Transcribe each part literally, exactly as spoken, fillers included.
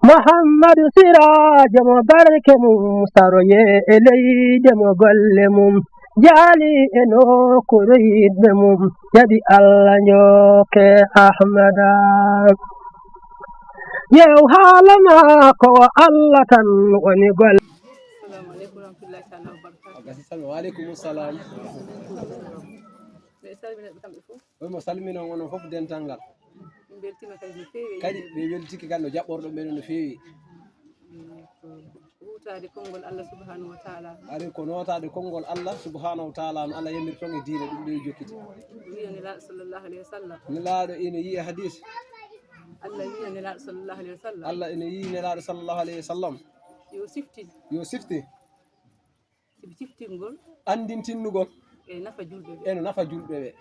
Muhammadu Siraajo mo barke mum saroye e leyde mo golle mum jaali e nokkuure yiɗɓe mum jaɓi Allah njooke Ahmada. Yew haala maako o Allah tan woni golle. Assalamu aleykum wa rahmatullahi taala wa barakatuh. Wa aleykum salam. Ɓe salmina ɓe kamɓe fof. Omo salmina on onon fof dental ngal. Min mbeltiima kadi no feewi e kadi yiɗde ɓe weltike kadi no jaɓɓorɗo ɓe no feewi. Mm, ko huutaade konngol Allah subhanahu wa taala. Ari ko nootaade konngol Allah subhanahu wa taala no Allah yamiri toon e diine ɗum ɓe jokkiti. Wiya Nelaaɗo sallallahu alayhi wa sallam. Nelaaɗo ina yiya hadis. Allah wiya Nelaaɗo sallallahu alayhi wa sallam. Allah ina yiyi Nelaaɗo sallallahu alayhi wa sallam. Yo siftin. Yo siftin. Sibu ciftingol. Anndintinnugol. E nafa julɓe ɓe. Eno nafa julɓe ɓe.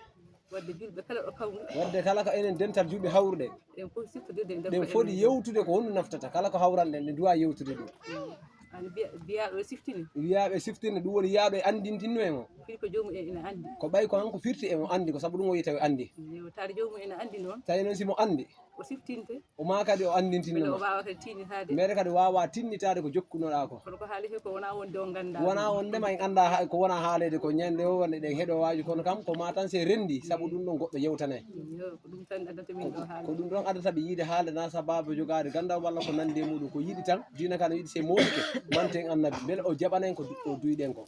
Wadde julɓe kala ɗo kawri. Wadde kala ko enen dental julɓe hawruɗe. Ɗen foti siftodirde e nder ɗen foti yewtude ko honno naftata kala ko hawranɗen ɗen duwa yewtude ɗum. Mm. Ani biya- biyaaɗo e siftini. Wiyaaɓe siftinde ɗum woni yaaɗo e anndintinno en o. Firi ko joomum en ina anndi. Ko ɓay ko hanko firti e mo anndi ko sabu ɗum o yita o anndi. Yo taade joomum ina anndi noon. Tawi noon si mo anndi. O siftinte. O maa kadi o anndintinno. Mbele o waawa kadi tiinnitaade. Mbele kadi waawa tiinnitaade ko jokkunoɗaa ko. Kono ko haali he ko wonaa wonde on nganndaa. Wonaa wondema en anndaa hay ko wonaa haaleede ko ñande o wonde ɗen heɗo waaji kono kam ko maa tan se renndi sabu ɗum ɗon goɗɗo yewtanay. Yo, ko ɗum tan addata min ɗo haala. Ko ɗum ɗon addata ɓe yiide haalde na sababu jogaade ganndal walla ko nanndi e muɗum ko yiɗi tan diina kan yiɗi se mootike manten annabi mbele o jaɓanen ko du- o duyɗen ko.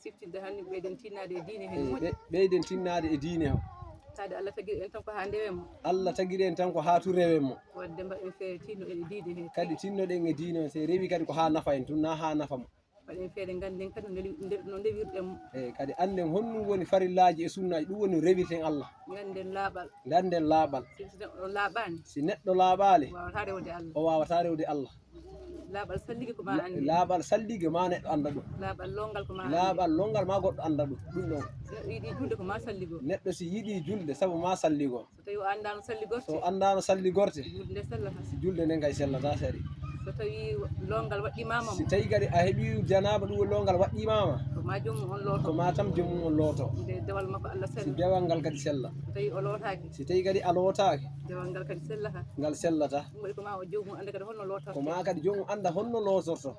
Siftirde hannde ɓeyden tinnaade e diine he. Eyi, moƴƴi. Ɓe- ɓeyden tinnaade e diine o. Taade Allah tagiri en tan ko haa ndewen mo. Allah tagiri en tan ko haa tun rewen mo. Wadde mbaɗen feere tinnoɗen e diine he. Kadi tinnoɗen e diine o, se rewi kadi ko haa nafa en tun, na haa nafa mo. Mbaɗen feere ngannden kadi no ndewi- nde- no ndewirɗen mo. Eyi, kadi annden honɗum woni farillaaji e sunnaaji, ɗum woni no rewirten Allah. Ngannden laaɓal. Ngannden laaɓal. Si neɗɗo laaɓaani. Si neɗɗo laaɓaali. Waawata rewde Allah. O waawata rewde Allah. Laaɓal sallige ko ma anndi. Laaɓal sallige ma neɗɗo annda ɗum. Laaɓal longal ko ma anndi. Laaɓal longal ma goɗɗo annda ɗum. Ɗum ɗon. Si neɗɗo yiɗi julde ko ma salligo. Neɗɗo si yiɗi julde sabu ma salligo. So tawi o anndaano salligorte. So anndaano salligorte. Julde nde sellata. Si julde nden kay sellata sari. So tawi longal waɗɗimaama mo. Si tawi kadi a heɓi janaaba ɗum woni longal waɗɗimaama. Ko ma joomum on looto. Ko ma tan joomum on looto. Nde dewal makko Allah sella. Si dewal ngal kadi sella. So tawi o lootaaki. Si tawi kadi a lootaaki. Dewal ngal kadi sellata. Ngal sellata. Ɗum waɗi ko ma o joomum annda kadi holno lootorte. Ko ma kadi joomum annda honno lootorto.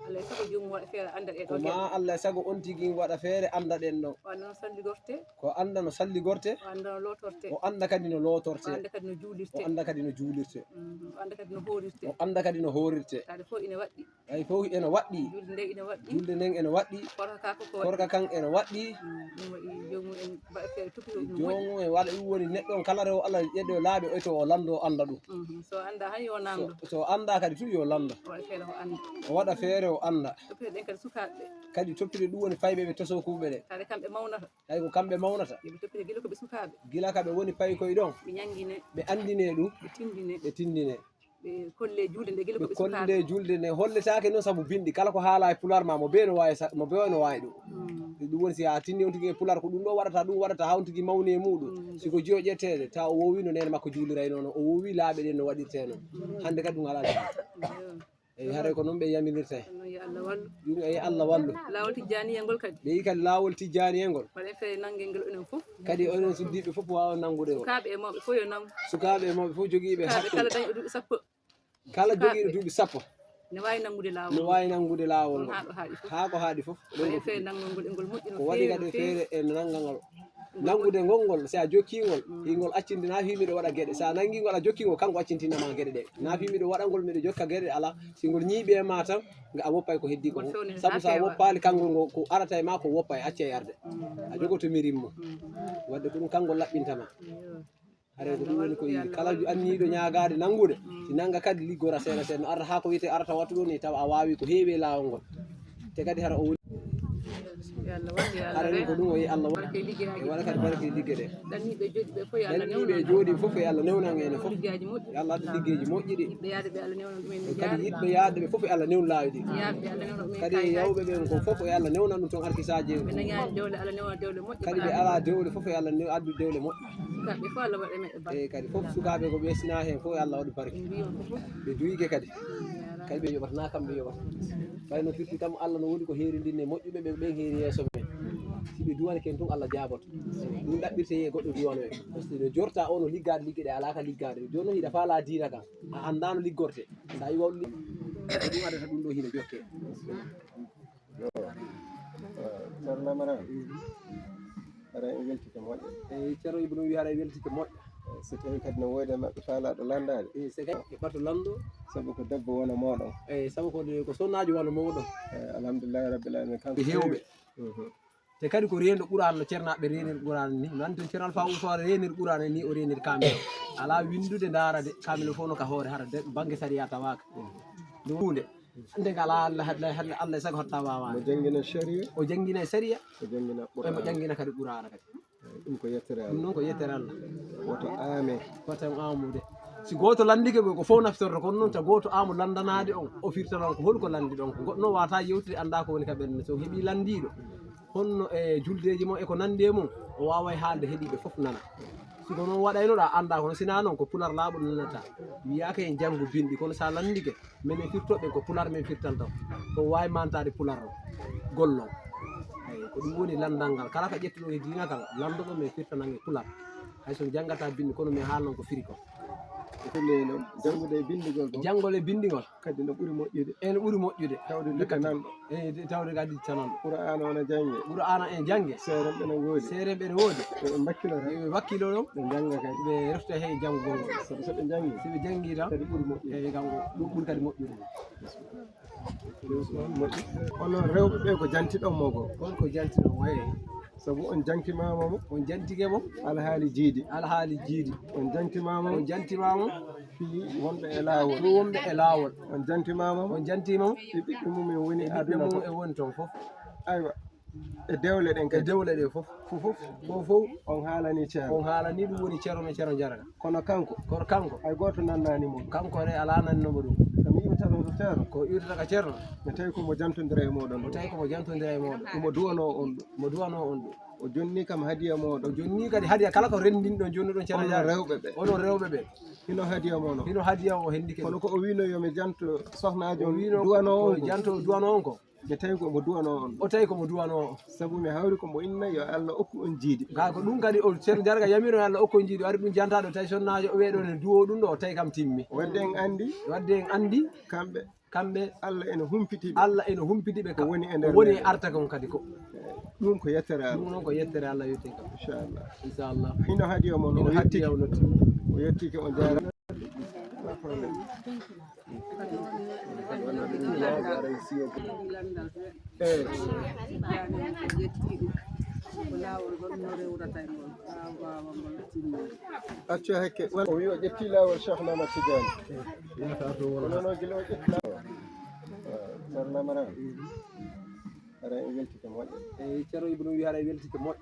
Alaa e sago joomum waɗa feere annda ɗe ɗo geɗe. Ko ma Allah e sago on tigi waɗa feere annda ɗen ɗon. O annda no salligorte. Ko annda no salligorte. O annda no lootorte. O annda kadi no lootorte. O annda kadi no juulirte. O annda kadi no juulirte. Mhm. O annda kadi no hoorirte. O annda kadi no hoorirte. Taade fof ina waɗɗi. Tawi fof ene waɗɗi. Julde nde ina waɗɗi. Julde nden ene waɗɗi. Korka ka ko ko waɗɗi. Korka kan ene waɗɗi. Mm, ɗum waɗi joomum en mbaɗa feere toppito ɗum moƴƴi. Joomum en waɗa ɗum woni neɗɗo on kala rewo Allah ƴeɗɗo laaɓe oto o lanndo annda ɗum. Mhm. So annda han yo nanndo. So, so annda kadi tun yo lanndo. O waɗa feere o annda. O waɗa feere o annda. Toppito ɗen kadi sukaaɓe ɓe. Kadi toppito ɗum woni fayɓe ɓe tosokuuɓe ɓe. Taade kamɓe mawnata. Tawi ko kamɓe mawnata. Yo ɓe toppito gila ko ɓe sukaaɓe. Gila ka ɓe woni paykoy ɗon. Ɓe ñanngine. Ɓe anndine ɗum. Ɓe tinndine. Ɓe tinndine. Ɓe kolle julde nde gila ko ɓe sukaaɓe. Ɓe kolle julde nde holletaake noon sabu binndi. Kala ko haala e pulaar ma mo bee no waawi sa- mo bee no waawi ɗum. Mm. Ɗum woni si a tinndi on tigi e pulaar ko ɗum ɗo waɗata, ɗum waɗata haa on tigi mawni e muɗum. Mm. Si ko jiyo ƴetteede, tawa o woowi no neene makko juulirayno noon, o woowi laaɓe ɗen no waɗirtee noon. Mm. Hannde kadi ɗum alaa. Iyo. Eyi, haray ko noon ɓe yamirta. Ɗum yo Allah wallu. Ɗum, eyi, Allah wallu. Laawol tijjaaniyel ngol kadi. Ɓe yi kadi laawol tijjaaniyel ngol. Mbaɗen feere nanngel ngel onon fof. Kadi onon suddiiɓe fof waawa nanngude o. Sukaaɓe e mawɓe fof yo nanngu. Sukaaɓe e mawɓe fof jogiiɓe hakkille. Sukaaɓe dañɓe duuɓi sappo. Kala jogiiɗo duuɓi sappo. Ne waawi nanngude laawol ngol. Ne waawi nanngude laawol ngol. Haa ɗo haaɗi fof. Haa ko haaɗi fof. Mbaɗen feere nanngol ngol e ngol moƴƴi no feewi. Ko waɗi kadi feere e nanngal ngol. Nanngude ngol ngol, si a jokkii ngol, mm, hingol accintinaa fii miɗo waɗa geɗe. Si a nanngii ngol, a jokkii ngol, kanko accintinna ma geɗe ɗe. Naa fii miɗo waɗa ngol, miɗo jokka geɗe, alaa. Si ngol ñiiɓi e ma tan, nga a woppay ko heddii ko fof. Sabu so a woppaali, kanko ngo ko arata e ma ko woppa e acca e arde. Mm. A jogoto mirim mo. Mm. Wadde ko ɗum kanko laɓɓinta ma. Iyo. Haray ko ɗum woni ko yiɗi. Kala anniiɗo ñaagaade nanngude, mm, si nannga kadi liggora seeɗa seeɗa. No arata haa ko wiyetee arata wattu ɗo ni, tawa a waawi ko heewi e laawol ngol. Te kadi hara o woni. Yo Allah wallu, yo Allah reen. Hara ko ɗum o yi Allah wallu. Barke liggeeji. E waɗa kadi barke ligge ɗe. Ɗanniiɓe jooɗi ɓe fof yo Allah newnan. Ɗanniiɓe jooɗi fof yo Allah newnan en fof. Liggeyaaji moƴƴi. Yo Allah addu liggeyaaji moƴƴi ɗi. Yiɗɓe yaade ɓe Allah newnan ɗum en. Kadi yiɗɓe yaade ɓe fof yo Allah newnu laawi ɗi. Yaaɓe Allah newnan ɗum en. Kadi yawɓe ɓen ko fof yo Allah newnan ɗum toon arkisaaji en. Ɓe dañaani dewle Allah newnan dewle moƴƴe no feewi. Kadi ɓe alaa dewle fof yo Allah new- addu dewle moƴƴe. Sukaaɓe fof Allah waɗa e maɓɓe barke. Eyi kadi fof sukaaɓe ko ɓe sina heen fof yo Allah waɗu barke. Ɓe duyke kadi. Kadi ɓe yoɓata, na kamɓe yoɓata. Ɓay no firti kam, Allah no woni ko heerindinne moƴƴuɓe ɓe, ɓen heeri yeeso men. Si ɓe duwanike en tun, Allah jaaboto. Ɗum ɗaɓɓirte e goɗɗo duwano en. Parce que no jorta o no liggaade ligge ɗe alaa ka liggaade. Jooni noon hiɗa faalaa diina ka. A anndaa no liggorte. So a yi wawɗo ligge, ko ɗum addata ɗum ɗo hino jokke. Yo, eh, Ceerno Lamara, hara en weltike moƴƴa. Eyi, Ceerno Ibnu wi hara en weltike moƴƴa. Eh, so tawi kadi no woodi e maɓɓe faalaaɗo lanndaade. Eyi, so kadi e bato lanndo. Sabu ko debbo wano mooɗon. Eyi, sabu ko, ko sonnaajo wano mooɗon. Eh, alhamdulillahi rabbil alamin, kanko heewɓe. Mhm. Te kadi ko reenɗo Qur'aana no ceernaaɓe reenir Qur'aana ni. No anndi ton Ceerno Alfaa Uusuwaare reenir Qur'aana ni, o reenir kaamil o. Alaa winndude ndaara de, kaamil o fof no ka hoore, hara de, bannge sariya tawaaka. Ɗum huunde. Hannde ngal Allah, hannde, hannde Allah e sago hatta waawaani. Mo janngina sharia. O janngina e sariya. O janngina Qur'aana. E mo janngina kadi Qur'aana kadi. Ɗum ko yettere Allah. Ɗum noon ko yettere Allah. Woto aame. Woto en aamude. Si gooto lanndike ko, ko fof naftorto, kono noon ta gooto aamu lanndanaade on, o firtana on ko holko lanndiɗon ko. Goɗɗo noon waawataa yewtude anndaa ko woni ka ɓernde. So heɓii lanndiiɗo, honno e juldeeji mon e ko nanndi e mum, o waaway haalde heɗiiɓe fof nana. Si ko noon waɗaynoɗaa, anndaa kono, sinaa noon ko pular laaɓuɗo nanata. Wiyaaka en janngu binndi, kono so a lanndike, minen firtooɓe ko pular min firtanta on. Ko waawi mantaade pular o, golloo. Eyi, ko ɗum woni lanndal ngal. Kala ko ƴettuɗon e diina kala, lanndoɗon min firtanan e pular. Hay so janngataa binndi, kono min haalnan ko firi ko. E ko newi noon, janngude e binndugol ko. Janngol e binndugol. Kadi no ɓuri moƴƴude. Ene ɓuri moƴƴude. Tawde liɓa nanɗo. Eyi, tawde kadi tananɗo. Qur'aana o no jannge. Qur'aana en jannge. Seerenɓe no woodi. Seerenɓe no woodi. Ɓe ɓe mbakkilora. Ɓe ɓe mbakkilora. Ɓe njannga kadi. Ɓe refta he janngugol ngol. Sabu so ɓe njanngi. Si ɓe njanngi tan. Kadi ɓuri moƴƴude. Eyi, kanko ɗum ɓuri kadi moƴƴude. Moƴƴi. Onon rewɓe ɓe ko jantiɗon mo ko? On ko jantiɗon mo, eyi. Sabu on jantimaama mo. On jantike mo. Alhaali jiidi. Alhaali jiidi. On jantimaama mo. On jantimaama mo. Fii wonɓe e laawol. Fii wonɓe e laawol. On jantimaama mo. On jantimaama mo. E ɓiɓɓe mum en woni e ɓiɓɓe aduna mum fof. En woni toon fof. Aywa. E dewle ɗen kadi. E dewle ɗe fof. Fof, fof. Fof, fof. On haalani Ceerno. On haalani ɗum woni Ceerno men Ceerno Jaraga. Kono kanko. Kono kanko. Hay gooto nannaani mo. Kanko ne alaa nanno mo ɗum. Ko mi iwtata ko Ceerno. Ko iwtata ka Ceerno. Mi tawi ko mo jantondira e mooɗon. Mo tawi ko mo jantondira e mooɗon. Mo duwanoo on ɗum. Mo duwanoo on ɗum. O jonni kam hadiya mooɗon. O jonni kadi hadiya kala ko renndinɗon jonnuɗon Ceerno Onon Jaraga. Rewɓe ɓe. Onon rewɓe ɓe. Hino hadiya mooɗon. Hino hadiya o henndike. Kono ko o wiino yo mi janto sohnaajo O wiino duwanoo on ko ko. Janto duwanoo on ko. Mi tawi ko mo duwanoo on. O tawi ko mo duwanoo on. Sabu mi hawri ko mo inna yo Allah okku on jiidi. Kaa ko ɗum kadi o Ceerno Jaraga yamiro yo Allah okku on jiidi. O ari ɗum jantaade o tawi sonnaajo o weeɗo ne duwoo ɗum ɗo o tawi kam timmi. Wadde en anndi. Wadde en anndi. Kamɓe. Kamɓe. Allah ene humpiti ɓe. Allah ene humpiti ɓe. Ko woni e nder woni e arta kon kadi ko. Ɗum ko yettere Allah. Ɗum noon ko yettere Allah yettere kam. Inchallah. Inchallah. Hino hadiya mo no o yettike. O yettike o jaara. Eyi. Accu hakke. O wi o ƴetti laawol Cheikh Ahmad Tidiane. Ko noon o gila o ƴetti laawol. Ceerno Lamara. Hara en weltike moƴƴa. Eyi, Ceerno Ibnu wi hara en weltike moƴƴa.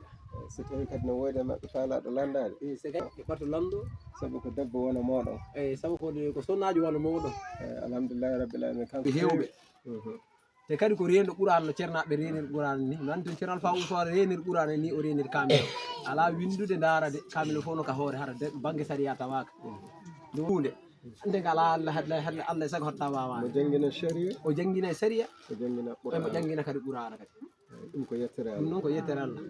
So tawi kadi no woodi e maɓɓe faalaaɗo lanndaade. Eyi, so kadi e bato lanndo. Sabu ko debbo wano mooɗon. Eyi, sabu ko, ko sonnaajo wano mooɗon. Eyi, alhamdulillahi rabbil alamin, kanko heewɓe. Mhm. Te kadi ko reenɗo Qur'aana no ceernaaɓe reenir Qur'aana ni. No anndi ton Ceerno Alfaa Uusuwaare reenir Qur'aana ni, o reenir kaamil o. Alaa winndude ndaara de, kaamil o fof no ka hoore, hara de, bannge sariya tawaaka. Ɗum huunde. Hannde ngal Allah, hannde, hannde Allah e sago hatta waawaani. Mo janngina sharia. O janngina e sariya. O janngina E mo Qur'aana. Janngina kadi Qur'aana kadi. Ɗum ko yettere Ɗum Allah. Noon ko yettere Allah.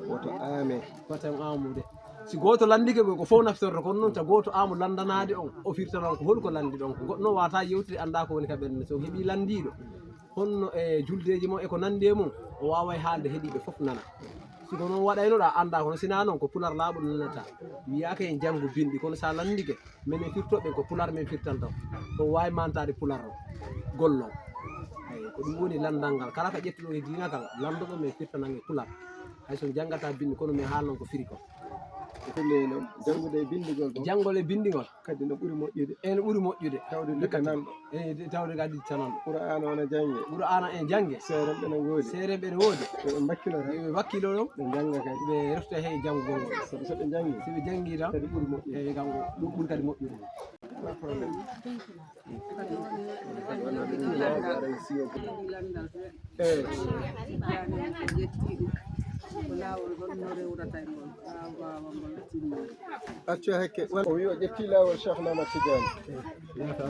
Woto aame. Woto en aamude. Si gooto lanndike ko, ko fof naftorto, kono noon ta gooto aamu lanndanaade on, o firtana on ko holko lanndiɗon ko. Goɗɗo noon waawataa yewtude anndaa ko woni ka ɓernde. So heɓii lanndiiɗo, honno e juldeeji mon e ko nanndi e mum, o waaway haalde heɗiiɓe fof nana. Si ko noon waɗaynoɗaa, anndaa kono, sinaa noon ko pular laaɓuɗo nanata. Wiyaaka en janngu binndi, kono so a lanndike, minen firtooɓe ko pular min firtanta on. Ko waawi mantaade pular o, golloo. Eyi, ko ɗum woni lanndal ngal. Kala ko ƴettuɗon e diina kala, lanndoɗon min firtanan e pular. Hay so janngataa binndi, kono min haalnan ko firi ko. E ko newi noon, janngude e binndugol ko. Janngol e binndugol. Kadi no ɓuri moƴƴude. Ene ɓuri moƴƴude. Tawde liɓa nanɗo. Eyi, tawde kadi tananɗo. Qur'aana o no jannge. Qur'aana en jannge. Seerenɓe no woodi. Seerenɓe no woodi. Ɓe ɓe mbakkilora. Ɓe ɓe mbakkilora. Ɓe njannga kadi. Ɓe refta he janngugol ngol. Sabu so ɓe njanngi. Si ɓe njanngi tan. Kadi ɓuri moƴƴude. Eyi, kanko ɗum ɓuri kadi moƴƴude. Pas problème. Eyi. Accu hakke. O wi o ƴetti laawol Cheikh Ahmad Tidiane.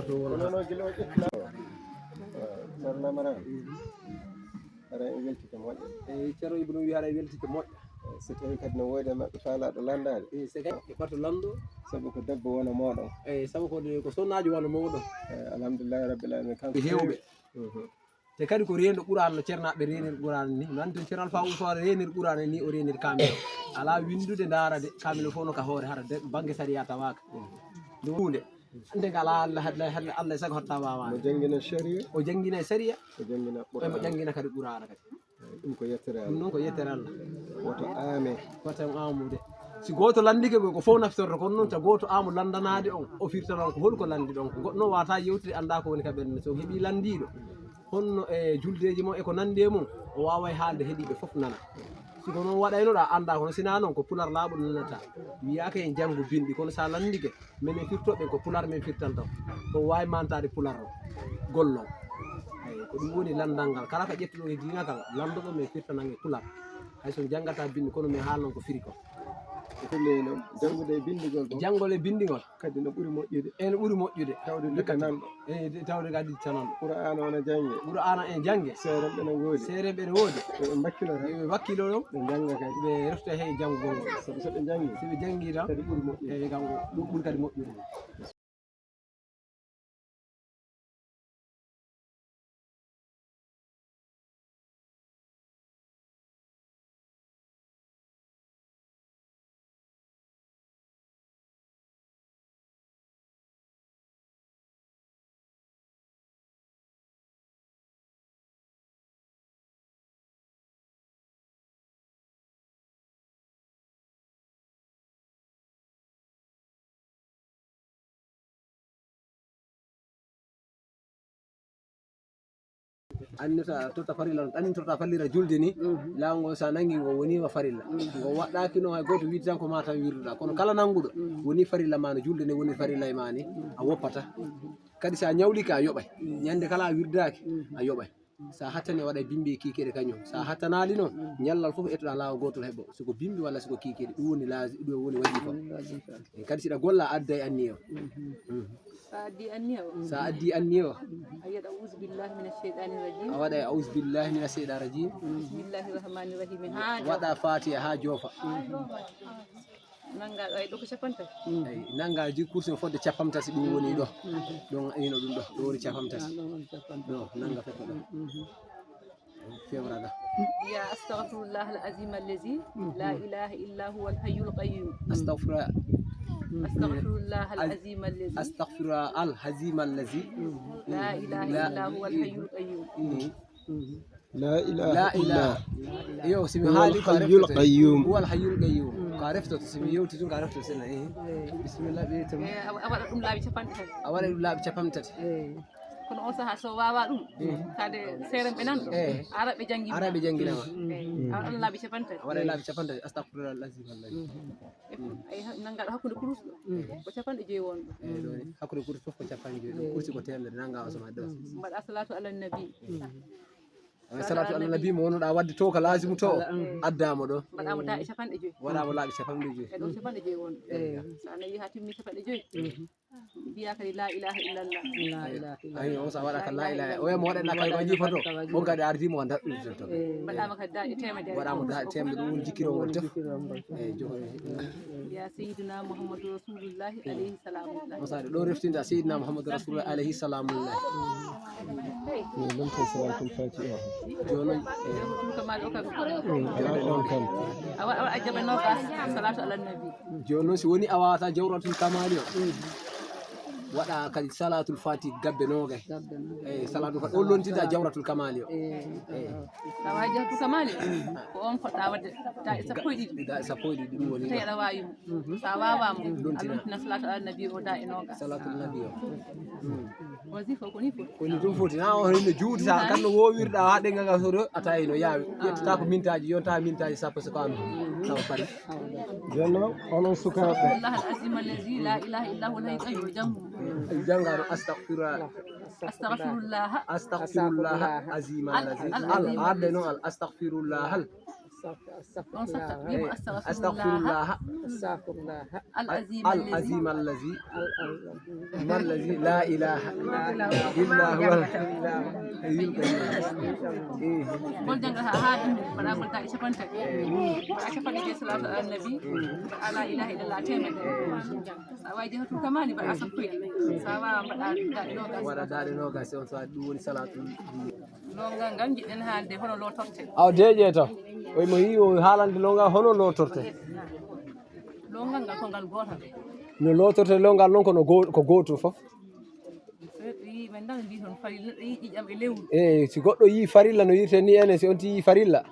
Ko noon o gila o ƴetti laawol. Ceerno Lamara. Haray en weltike moƴƴa. Eyi, Ceerno Ibra no wiya haray weltike moƴƴa. Eyi, so tawi kadi no woodi e maɓɓe faalaaɗo lanndaade. Eyi, so tawi e bato lanndo. Sabu ko debbo wano mooɗon. Eyi, sabu ko de-, ko sonnaajo wano mooɗon. Eyi, alhamdulillahi rabbil alamin. Kanko heewɓe. Mhm. Te kadi ko reenɗo Qur'aana no ceernaaɓe reenir Qur'aana ni. No anndi ton Ceerno Alfaa Usmaan reenir Qur'aana ni o reenir kaamil o. Alaa winndude ndaara de, kaamil o fof no ka hoore hara de, bannge sariya tawaaka. Mhm. Nde wonde, hannde ngal Allah, hannde, hannde Allah e sago hatta waawaani. Mo janngina sharia. O janngina e sariya. O janngina Qur'aana. Omo janngina kadi Qur'aana kadi. Ɗum ko yettere Allah. Ɗum noon ko yettere Allah. Woto aame. Woto en aamude. Si gooto lanndike ko, ko fof naftorto, kono noon ta gooto aamu lanndanaade on, o firtana on ko hol ko lanndi ɗon. Goɗɗo noon waata yewtude anndaa ko woni ka ɓernde. So heɓii lanndiiɗo, honno e juldeeji mon e ko nanndi e mum, o waaway haalde heɗiiɓe fof nana. Si ko noon waɗaynoɗaa, anndaa kono sinaa noon ko pular laaɓuɗo nanata. Wiyaaka en janngu binndi, kono so a lanndike, menen firtooɓe ko pular men firtanta on. Ko waawi mantaade pular o. Golloo. Eyi, ko ɗum woni lanndal ngal. Kala ko ƴettuɗo e diina kan, lanndooɗo men firtanan e pular. Hay so janngataa binndi, kono mi haalnan ko firi ko. E ko leyi noon, janngude e binndugol ko. Janngol e binndugol. Kadi no ɓuri moƴƴude. E no ɓuri moƴƴude. Tawde liɓɓe nanɗo. E de-, tawde kadi cananɗo. Qur'aana o no jannge. Qur'aana en jannge. Seerenɓe no woodi. Seerenɓe no woodi. Ɓe mbakkilora. Ɓe wakkilo ɗon. Ɓe njannga kadi. Ɓe refta he janngugol ngol. Sabu so ɓe njanngi. So ɓe janngi tan. Kadi ɓuri moƴƴude. Eyi, kanko ɗum ɓuri kadi moƴƴude. Anni ta tota farilla, anni tota fallira julde ni. Mhm. Laawol ngol sa nangi ngo woni ma farilla. Mhm. Ngo waɗɗaki noon hay gooto wiide tan ko ma tan wirduɗa. Kono kala nanguɗo, mhm, woni farilla ma no julde ni woni farilla e ma ni, a woppata. Mhm. Kadi sa ñawlike a yoɓay. Mhm. Ñande kala a wirdaki, mhm, a yoɓay. Sa hattani a waɗay bimbi e kiikiiɗe kañum. Sa hattanaali noon, mhm, ñallal fof ettoɗa laawol gootol heɓo. Siko bimbi walla siko kiikiiɗe, ɗum woni laasi, ɗum woni wajifa. Woni wajifa. E kadi siɗa golla adday anniya o. Mhm. Mhm. Sa addi anniya o. Sa addi anniya o. A wiyat, "A'uuzu billaahi mina sheytaani rajiim." A waɗay, "A'uuzu billaahi mina sheytaani rajiim." Bismillaahi rahmaani rahiim. Haa waɗa Faatiha haa joofa. Nannga ɗo, ay, ɗo ko cappanɗe tati. Eyi, nannga ji kursi o fodde cappanɗe tati, ɗum woni ɗo. Mhm. Ɗum ino ɗum ɗo, ɗo woni cappanɗe tati. Ah, ɗo woni cappanɗe tati. Ɗo, nannga fetto ɗo. Mhm. Fewraga. Ya astaghfirullah al azim allazi la ilaha illa huwa al hayyul qayyum. Astaghfirullah. Astaghfirullah al azim allazi. Astaghfirullah al azim allazi. La ilaha illa huwa al hayyul qayyum. Mhm. La ilaha illa. Yo, si mi haali ko a reftoto. Huwal hayyul qayyum. Ko a reftoto, si mi yewti tun ko a reftoto sena. Eh. Bismillah, ɓe tuma. Eh, a, a waɗa ɗum laabi cappanɗe tati. A waɗa ɗum laabi cappanɗe tati. Eh. Kono on saha so wawa ɗum, kade seerenɓe nan ɗo. Eh. Araɓe jangina. Araɓe jangina ma. Eh, a waɗa ɗum laabi cappanɗe tati. A waɗa laabi cappanɗe tati. Astagfirullah al azim Allah. Ay, ha-, nanga ɗo hakkunde kurus ɗo. Ko cappanɗe joyi won ɗo. Eh, ɗo ni, hakkunde kurus fof ko cappanɗe joyi. Ɗo kursi ko temedere, nanga o sama ɗo. Mbaɗa salatu ala nabi. Ay, salatu ala nabi mo wonoɗa wadde to ka laasimu to, addamo ɗo. Mbaɗamo da e cappanɗe joyi. Waɗamo laaɓi cappanɗe joyi. E ɗo cappanɗe joyi won. Eh. Sa nawi ha timmi cappanɗe joyi. Mbiya kadi la ilaha illallah. La ilaha illallah. Ayi, on sa waɗa ka la ilaha. O wiya mo waɗa na kay ko jifoto. On kadi ardimo on daɗɗum to. Eh. Mbaɗama kadi da e temedere. Waɗama da e temedere, ɗum woni jikkirongol tef. Jikkirongol tef. Eh, jogo. Ya Sayyidina Muhammadu Rasulullah alayhi salamullah. On sa ɗo reftinta Sayyidina Muhammadu Rasulullah alayhi salamullah. Min ɗum ko salatul fatiha. Jonon, eh. Ɗum kam. Ala on kam. Awa, awa, a jaɓa nogas, salatu ala nabi. Jooni noon, si woni a waawata jawratul kamaali o, waɗa kadi salatul fati gabbe noogay. Gabbe noogay. Eyi, salatul fati, o lontinta jawratul kamaali o. Eyi. Eyi. Tawa jawratul kamaali, ko on poɗɗa waɗde, da e sappo e ɗiɗi. Da e sappo e ɗiɗi, ɗum woni. Tawi aɗa waawi mo. Mhm. Sa waawaa mo, a lontina. Lontina salatul ala nabi o da e noogas. Salatul nabi o. Mm. Wazifa ko ni foti. Ko ni ɗum foti. Na o hino juuti sa, kan no wowirɗa ha ɗe gaga sodo, a tawi no yaawi. Ƴettata ko mintaaji, yonta mintaaji sappo seconde. Tawa fari. Jooni noon, onon sukaaɓe. Astaghfirullah al-azim allazi la ilaha illa huwa al-hayyul qayyum. Janngu. Jannga ɗo, astaghfirullah. Astaghfirullah. Astaghfirullah azim allazi. Al, al, al, azim. Al, arde noon, al, astaghfirullah. Ɗon satta wiimo astahfirullah. Astahfirullah. Al azim allazi. Al azim allazi. Allazi la ilaha illa huwa al hayyul qayyum. Ngol jannga ha ha ɗum mbaɗa ngol daɗi capantaɗi. Mbaɗa capanɗe jeeɗi salatu ala nabi. Mbaɗa la ilaha illallah teemedde. Sa wawi jehatul kamani mbaɗa sappo e ɗiɗi. Sa wawa mbaɗa daɗi nogas. Waɗa daɗi nogas on sa ɗum woni salatu. Longal ngal jiɗɗen haalde hono lootorte. Aw deeƴe to. Oy mo yi o haalande longal hono lootorte. Longal ngal ko ngal gootal. No lootorte longal noon kono go- ko gootum fof. So yii men ngal mbi toon farilla neɗɗo yii ƴiƴam e lewru. Eyi si goɗɗo yii farilla no yirte ni enen si on ti yii farilla.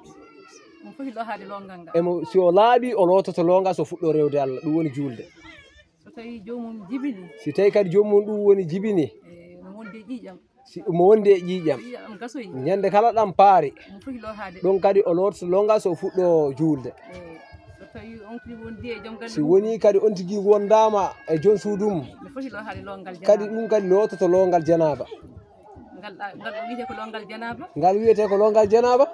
Mo foti lootaade longal ngal. Emo si o laaɓi o loototo longal so fuɗɗo rewde Allah ɗum woni juulde. So tawi joomum jibini. Si tawi kadi joomum ɗum woni jibini. E no wonde ƴiiƴam. Si omo wondi e ƴiiƴam. Ƴiiƴam gasoyi. Ñande kala ɗam paari. Omo foti lootaade. Ɗum kadi o loototo longal so o fuɗɗo juulde. E so tawi on tigi wondi e joom galle. Si woni kadi on tigi wondaama e joom suudu mum. Omo foti lootaade longal. Kadi janaaba. Ɗum kadi loototo longal janaaba. Ngal ɗa- ngal ɗo wiyetee ko longal janaaba. Ngal wiyetee ko longal janaaba.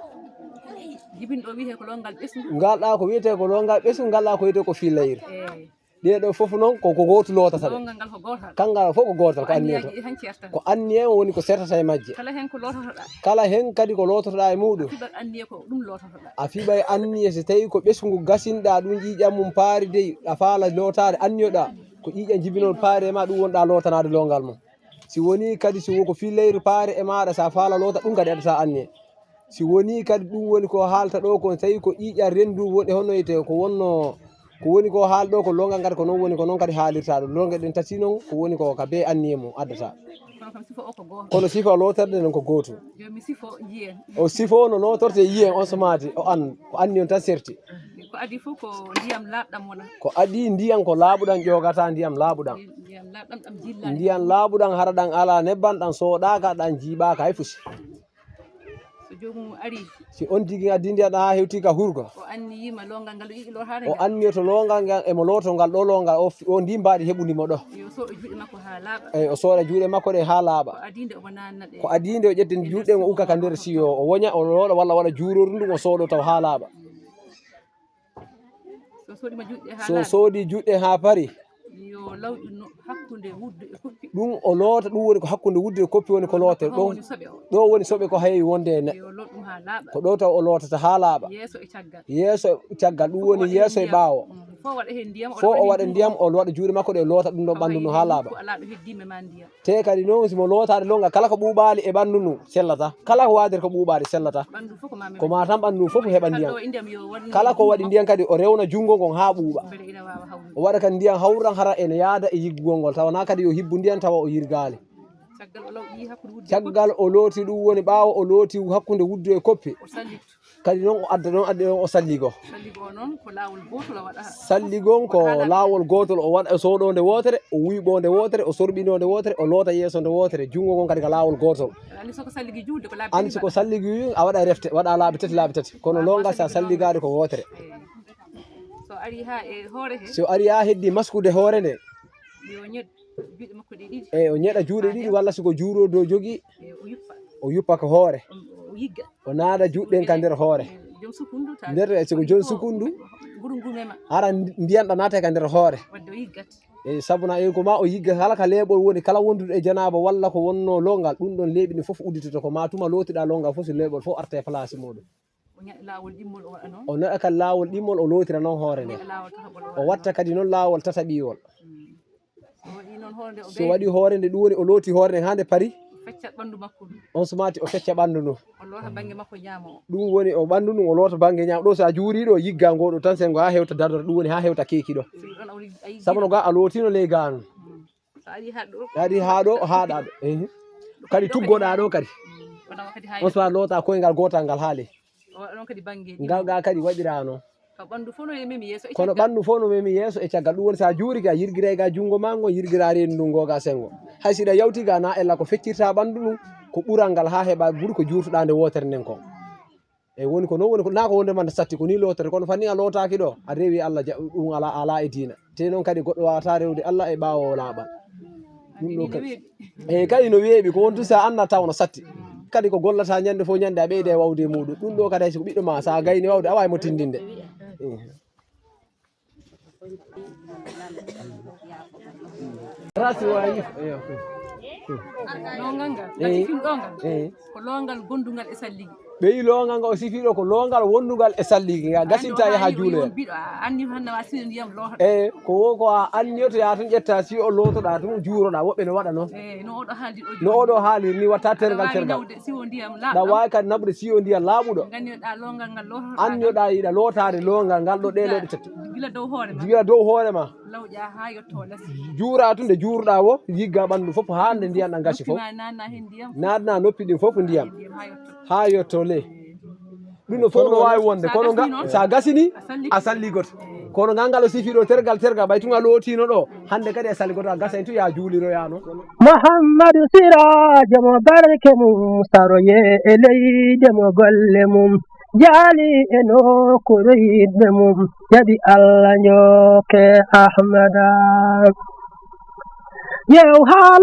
Jibinɗo wiyetee ko longal ɓesngu. Ngal ɗa ko wiyetee ko longal ɓesngu ngal ɗa ko wiyetee ko filayir. Eyi. Ɗee ɗoo fof noon ko ko gootu lootata ɗe. Longal ngal ko gootal. Kanngal fof ko gootal ko anniya to. Anniyaaji ɗi tan ceertata. Ko anniya o woni ko sertata e majje. Kala heen ko loototoɗaa. Kala heen kadi ko loototoɗaa e muuɗum. Fiɓat anniya ko ɗum loototoɗaa. A fiɓay anniya si tawi ko ɓesngu gasinɗaa ɗum ƴiiƴam mum paari dey a faala lootaade anniyoɗaa ko ƴiiƴam jibinol paari e ma ɗum wonɗaa lootanaade longal mum. Si wonii kadi si woko fii leyru paari e maaɗa sa faala loota ɗum kadi addata anniya. Si wonii kadi ɗum woni ko haalta ɗo ko tawi ko ƴiiƴam renndu woni hono wiyetee ko wonno ko woni ko haal ɗo ko longal ngal ko noon woni ko noon kadi haalirta ɗum longal ɗen tati noon ko woni ko ka bee anniye mum addata. Kono kam sifo o ko gooto. Kono sifo lootorde noon ko gootum. Yo mi sifo njiyen. O sifo no lootorte yiyen on so maati o an ko anni on tan serti. Ko adii fof ko ndiyam laaɓɗam wona. Ko adii ndiyam ko laaɓuɗam ƴoogata ndiyam laaɓuɗam. Ndiyam laaɓɗam ɗam jillani. Ndiyam laaɓuɗam hara ɗam alaa nebban ɗam sooɗaaka ɗam jiiɓaaka hay fusi. So joomum arii. Si on tigi addi ndiyam ɗam haa hewti ka hurgo. O anniyiima longal ngal o yiɗi lootaade. O anniyoto longal ngal emo looto ngal ɗo longal o fi- o ndimbaadi heɓundi mo ɗo. Yo o sooɗo juuɗe makko haa laaɓa. Eyi o sooɗa juuɗe makko ɗe haa laaɓa. Ko adii nde omo naatna ɗe. Ko adii nde o ƴetti juuɗe o ukka ka nder siyo o woña o looɗa walla waɗa juuroru ndun o sooɗo taw haa laaɓa. So soodii ma juuɗe haa so laaɓi. Soodi juuɗe haa pari. Yo lawƴu no hakkunde wuddu e koppi. Ɗum o loota ɗum woni ko hakkunde wuddu e koppi woni ko loote ɗo ɗo woni soɓe o. Ɗo woni soɓe ko heewi wonde e neɗɗo. Yo loot ɗum haa laaɓa. Ko ɗo taw o lootata haa laaɓa. Yeeso e caggal. Yeeso e caggal ɗum woni yeeso e ɓaawo. Fof o waɗa heen ndiyam o fof o waɗa ndiyam o waɗa juuɗe makko ɗe loota ɗum ɗon ɓanndu ndu haa laaɓa. Te kadi noon simo lootaade longal kala ko ɓuuɓaali e ɓanndu ndu sellata kala ko waadere ko ɓuuɓaali sellata. Ko ma tan ɓanndu ndu fof heɓa ndiyam kala ko waɗi ndiyam kadi o rewna junngo ngon haa ɓuuɓa. O waɗa kadi ndiyam hawruɗam hara ene yaada e yiggugol ngol tawa na kadi yo hibbu ndiyam tawa o yirgaali. Caggal o looti ɗum woni ɓaawo o looti hakkunde wuddu e koppi. Kadi noon o adda ɗon addi ɗon o salligo. Salligo noon ko laawol gootol o waɗa. Salligon ko laawol gootol o waɗa o sooɗo nde wootere o wuyɓo nde wootere o sorɓino nde wootere o loota yeeso nde wootere junngo ngon kadi ko laawol gootol. Anndi soko salligi juulde ko laabi tati. Anndi soko salligi a waɗa refte waɗa laabi tati laabi tati kono longal sa salligaade ko wootere. So ari ha e hoore he. So ari ha heddi maskude hoore nde. Yo ñeɗ juuɗe makko ɗe ɗiɗi. Eyi o ñeɗa juuɗe ɗiɗi walla siko juurodo jogi. O yuppa ko hoore. O naada juuɗe ɗen ka nder hoore. Nder siko jon sukundu. Hara ndiyan ɗa naata ka nder hoore. Eyi sabuna en ko ma o yigga kala ka leeɓol woni kala wondude e janaaba walla ko wonno longal ɗum ɗon leeɓi ɗin fof udditoto ko ma tuma lootiɗa longal fof si leeɓol fof arta e place muɗum. O naɗa kadi laawol ɗimmol o lootira noon hoore nde. O watta kadi noon laawol tataɓiwol. So waɗi hoore nde ɗum woni o looti hoore nde haa nde pari. On sumaati o fecca ɓanndu ndu. Ɗum woni o ɓanndu ndu o loota bannge ñaamo ɗo so a juuriiɗo yigga ngoɗo tan sengo haa hewta dardor ɗum woni haa hewta keeki ɗo. Sabu no ga a lootino ley gaanu. Ari haa ɗo haaɗa ɗo kadi tuggoɗa ɗo kadi. On sumaati loota koyngal gootal ngal haali. Ngal ga kadi waɗirano. Kono ɓanndu fof no memi yeeso e caggal ɗum woni so a juurike a yirgiray ga junngo ma ngo yirgira reendu ndu ngo ga senngo. Hay si ɗa yawti ga na ella ko feccirta ɓanndu ɗum ko ɓural ngal haa heɓa ɓuri ko juurtuɗa nde wootere nden kon. Eyi woni ko noon woni ko na ko wonde manta satti ko ni lootere kono fanni a lootaaki ɗo a rewi Allah ɗum ala ala e diina te noon kadi goɗɗo wawata rewde Allah e ɓaawo laaɓal. Ɗum ɗo kadi eyi kadi no weeɓi ko wontu sa annda taw no satti. kadi ko gollata ñande fof ñande a ɓeyda e wawde e muɗum. Ɗum ɗo kadi hay so ko ɓiɗɗo ma, sa gayni wawde a wawi mo tindinde. Rasi wawi. Longal ngal, eh, sifin ɗo ngal, eh, ko longal gondungal e salligi. Ɓeyi longal ngal o sifiɗo ko longal wondungal e salligi, ngal gasinta yaha juuloya. Biɗo a anni hande ma sino ndiyam lotoɗa. Eyi, ko wo ko a anniyoto yaha tun ƴetta si o lotoɗa tun juuroɗa, woɓɓe no waɗa noon. Eyi, no oɗo haaldi o. No oɗo haaliri ni watta tergal tergal. Siwo ndiyam laaɓɗo. Ɗa wawi kadi naɓude siwo ndiyam laaɓuɗo. Ganniyoɗa longal ngal lotoɗa. Anniyoɗa yiɗa lotade longal ngal ɗo ɗeɗo ɗe tati. Gila dow hoore ma. Gila dow hoore ma. Lawƴa ha yetto les. Juura tun nde juuruɗa wo, yigga ɓandu fof ha nde ndiyam ɗam gasi fof. Naatna noppi ɗin fof ndiyam ha yetto le. Ɗum no fof no wawi wonde kono sa gasini a salligoto. Kono ngal ngal o sifi ɗo tergal tergal ɓay tun a lotino ɗo, hande kadi a salligoto a gasa en tun ya juuliroyano. Muhammadu Sirajo mo barke mum saroye e leyde mo golle mum jaali e nokkuure yiɗɓe mum. Jaɓi Allah njokke Ahmada. Yew haala.